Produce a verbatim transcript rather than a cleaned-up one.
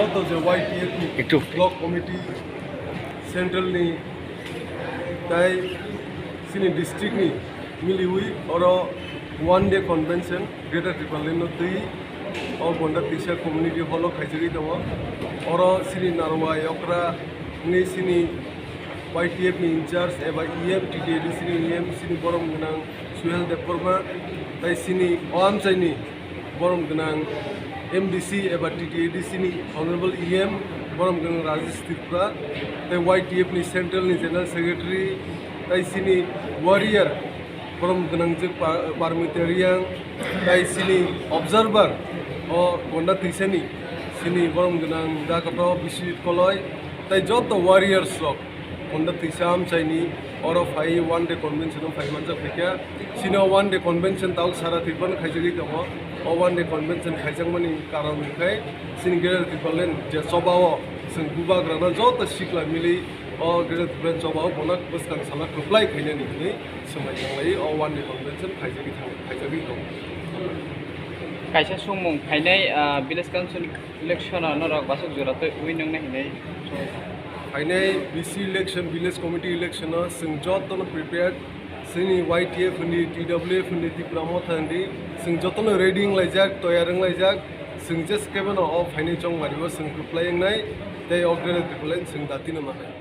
Joto je Y T F ni Ektu. Block committee, central ni, tai chini district ni miliwi oro one day convention Greater Tipraland no twi o Gonda Twisa community hall o khaijagwi tongo. Oro chini Narwai okra wngwi chini Y T F ni in charge eba E M, T T A D C ni E M, chini borom gwnang Suhel Debbarma, tai chini o amchaini borom gwnang M D C eba T T A D C ni Honorable E M, borom gwnang Rajesh Tripura, tai Y T F ni Central ni General Secretary, tai chini warrior, borom gwnang je Pa-, Parmita Reang, tai chini observer, o Gonda Twisa ni, chini borom gwnang Dakato Biswajit Koloi, tai joto warriors rok Gonda Twisa amchaini oro phai one day convention o phai manjak phaikha. Chini o one day convention tabuk sara Tripura no khaijagwi tongo. O one day convention khaijakmani karon hwnkhe chini Greater Tipraland je choba o chwng bubagrano joto sikla mili o Greater Tipraland choba o bono bwskang sala kwplai khainani hwnwi swmai tanglai o one day convention khaijagwi thang-, khaijagwi tongo. Kaisa sumung phainai, ah, village council election o norok basuk jora twi ui nwngnai hinwi. Phainai V C election, village committee election o chwng jotono prepared, chini Y T F ni, T W F ni, Tipra Motha ni, chwng jotono ready wnglaijak, toyar wnglaijak, chwng jeskebeno o phainai chongmari o chwng kwplai wngnai, tei o Greater Tipraland chwng datino manai.